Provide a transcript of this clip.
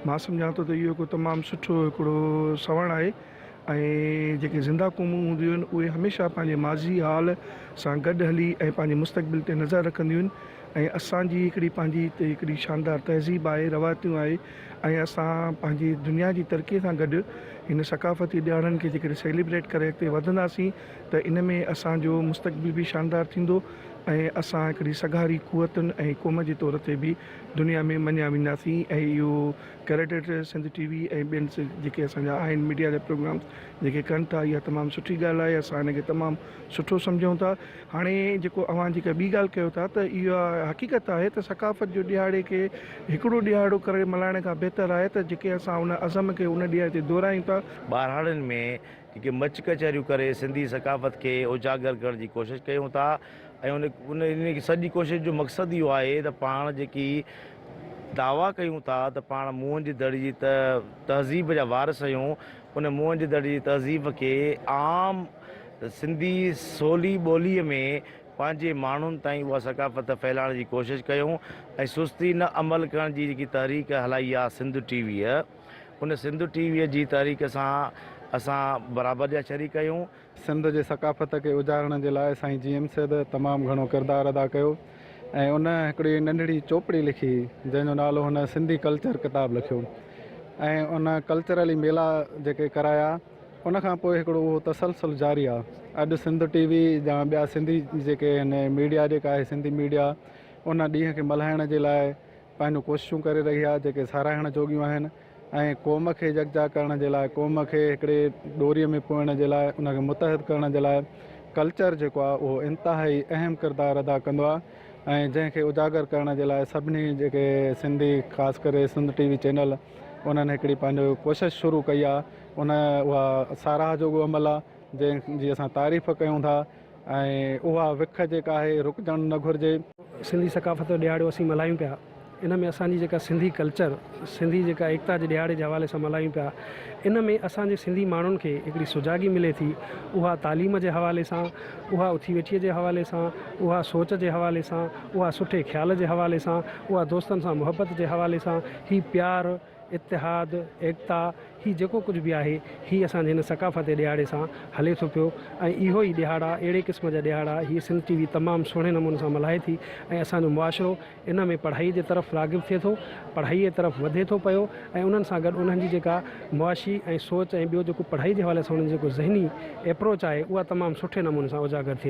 مان سمجهان ٿو ته اهو هڪ تمام سٺو هڪڙو سوڻ آهي ۽ جيڪي زنده قومون هونديون آهن اهي هميشه پنهنجي ماضي حال سان گڏ هلي ۽ پنهنجي مستقبل تي نظر رکنديون آهن ۽ اسان جي هڪڙي پنهنجي هتي هڪڙي شاندار تهذيب آهي روايتون آهي ۽ اسان پنهنجي دنيا جي ترقي سان گڏ هن ثقافتي ڏهاڙن کي جيڪڏهن سيليبريٽ ڪري اڳتي وڌنداسين ته ان ۾ اسان جو مستقبل به شاندار ٿيندو ۽ اسان هڪڙي سگهاري قوتن ۽ قوم جي طور تي به دنيا ۾ مڃيا وينداسين ۽ اهو ڪريڊٽ سنڌ ٽي وي ۽ ٻين جيڪي اسان جا آهن ميڊيا جا پروگرامس جيڪي ڪن ٿا اها تمام سٺي ڳالهه آهي اسان ان کي تمام سٺو سمجهون ٿا هاڻي جيڪو اوهان جيڪا ٻي ڳالهه ڪيو ٿا ته اها حقيقت آهي ته ثقافت جو ڏهاڙي کي هڪڙو ڏهاڙو ڪري ملهائڻ کان بهتر آهي ته جيڪي اسان ان عزم کي ان ڏهاڙي تي دهرايون ٿا. ٻهراڙين ۾ جيڪي مچ ڪچهريون ڪري سنڌي ثقافت کي اجاگر ڪرڻ جي ڪوشش ڪيون ٿا ۽ ان ان سڄي ڪوشش جو مقصد اهو آهي ته پاڻ جيڪي دعويٰ ڪيون ٿا ته پاڻ موهن جي دڙي جي تهذيب جا وارث آهيون ان موهن جي دڙي جي تهذيب کي عام سنڌي سولي ٻوليء ۾ پنهنجي ماڻهن تائين اها ثقافت ڦهلائڻ جي ڪوشش ڪيون ۽ سستي نه عمل ڪرڻ جي جيڪي تحريڪ هلائي آهي سنڌ ٽي ويء ان سنڌ ٽي ويء جي تحريڪ سان اسان برابر جا شريڪ آهيون. سنڌ جي ثقافت کي اجارڻ جي لاء سائين جي ايم سيد تمام گهڻو ڪردار ادا ڪيو ۽ ان هڪڙي ننڍڙي چوپڙي لکي جنهن جو نالو هن سنڌي ڪلچر ڪتاب لکيو ۽ ان ڪلچرلي ميلا جيڪي ڪرايا ان کان پوء هڪڙو اهو تسلسل جاري آ اڄ سنڌ ٽي وي يا ٻيا سنڌي جيڪي هن ميڊيا جيڪا آهي سنڌي ميڊيا ان ڏينهن کي ملهائڻ جي لاء پنهنجون ڪوششون ڪري رهي آهي جيڪي ساراهڻ جوڳيون آهن ۽ قوم کي يڪجا ڪرڻ جي لاء قوم کي هڪڙي ڏوري ۾ پوئڻ جي لاء ان کي متحد ڪرڻ جي لاء ڪلچر جيڪو آهي اهو انتهائي اهم ڪردار ادا ڪندو آهي ۽ جنهن کي اجاگر ڪرڻ جي لاء سڀني جيڪي سنڌي خاص ڪري سنڌ ٽي وي چينل انهن هڪڙي پنهنجو ڪوشش شروع ڪئي آهي ان اها ساراهه جوڳو عمل آهي جنهن جي اسان تعريف ڪيون ٿا ۽ اها وک جيڪا آهي رڪجڻ نه گهرجي. سنڌي ثقافت جو ڏهاڙو اسين ملهايون پيا ان ۾ اسان جي جيڪا سنڌي ڪلچر سنڌي جيڪا ايڪتا جي ڏهاڙي جي حوالي سان ملهايون پيا ان ۾ اسان جي سنڌي ماڻهن کي هڪڙي سجاڳي ملي ٿي اها تعليم جي حوالي سان اها اٿي ويٺي جي حوالي سان اها سوچ جي حوالي سان اها سٺي خيال جي حوالي سان اها دوستن سان محبت جي حوالي سان هي پيار اتحاد، ايڪتا، هي جيڪو ڪجهه به آهي، هي اسان جي هن ثقافتي ڏهاڙي سان هلي ٿو پيو ۽ اهو ئي ڏهاڙا، اهڙي قسم جا ڏهاڙا هيء سنڌ ٽي وي تمام سهڻي نموني سان ملهائي ٿي ۽ اسان جو معاشرو ان ۾ پڙهائي جي طرف راغب ٿئي ٿو، پڙهائي جي طرف وڌي ٿو پيو ۽ انهن سان گڏ انهن جي جيڪا معاشي ۽ سوچ ۽ ٻيو جيڪو پڙهائي جي حوالي سان انهن جي جيڪو ذهني ايپروچ آهي اها تمام سٺي نموني سان اجاگر ٿئي ٿي.